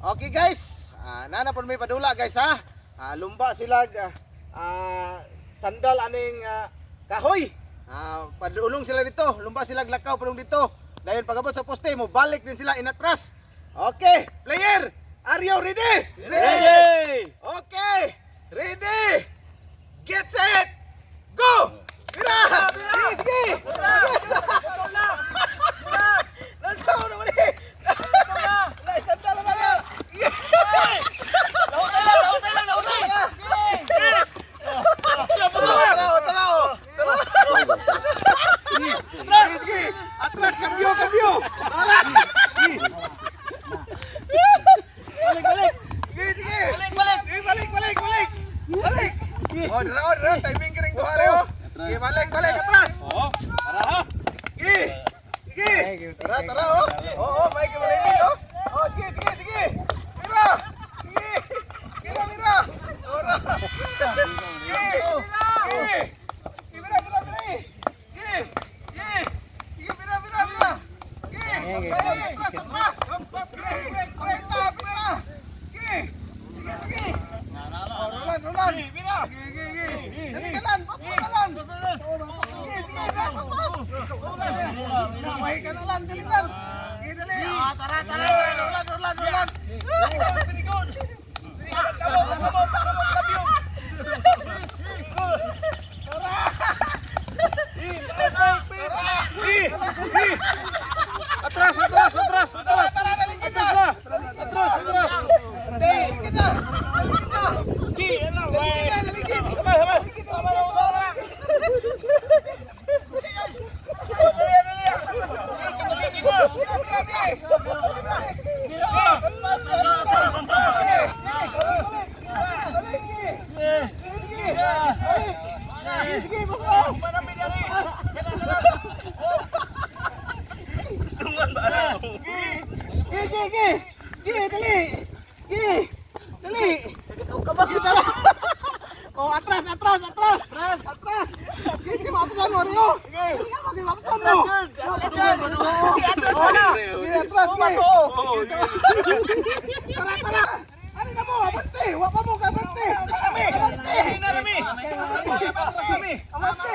Okay guys, nana po may padula guys ha. Lumba sila sandal aning kahoy. Padulong sila dito, lumba sila lakaw padung dito. Dahil pagabot sa poste mo balik din sila inatras. Okay, player, are you ready? Ready! Okay, ready. Get set. Go! Mira! Sige, sige! Let's go naman eh! Wala, sandal na lang! Nautay lang, nautay lang, nautay! Tara, tara, tara, oh. Tara. Sige, sige. Atras, cambio, cambio. Tara. Balik, balik. Sige, sige. Balik, balik! Sige, balik, balik, balik. Balik. Oh, dara, oh, dara. Timing kiring duha rin, oh. Sige, balik, balik, atras. Oo, tara ha! Sige. Sige. Tara, tara, oh. Oo, oh, may kimalibig, oh. Oh, sige, sige, sige. Mira. Sige. Mira, mira. Tara. Sige. Sige. Sige, mira, mira, mira. Sige. Sige. Sige, mira, mira, mira. Sige. Atras, atras. Sige. Break na, break na. Sige. Sige, sige. Oh, Roland, Roland. Sige, sige, sige. Dali ka lang, pas pa lang. Sige, sige, pas, pas. Naway ka na lang, dali lang. Sige, dali. Tara, tara, tara. Roland, Roland, Roland. Very good. Kamot, kamot, kamot, kamot. Atras, atras, atras, atras! Tara, dali kita. Atras na! Atras, atras! Dali kita. Dali kita. Dali kita, dali kita. Hamal, hamal! Dali kita, dali kita. Mira, mira, mira. Pas, pas, pas. Sige, sige, pas, pas. Sige, sige, sige. Sige, dali. Sige, dali. Sige, tara. Oh, atras, atras, atras. Atras, atras. Sige, sige, maapasan mo, Rio. Sige, sige, maapasan mo. Sige, atras na. Sige, atras, sige. Tara, tara. Ano na mo? Abante. Wa pa mo, abante. Abante. Abante. Abante.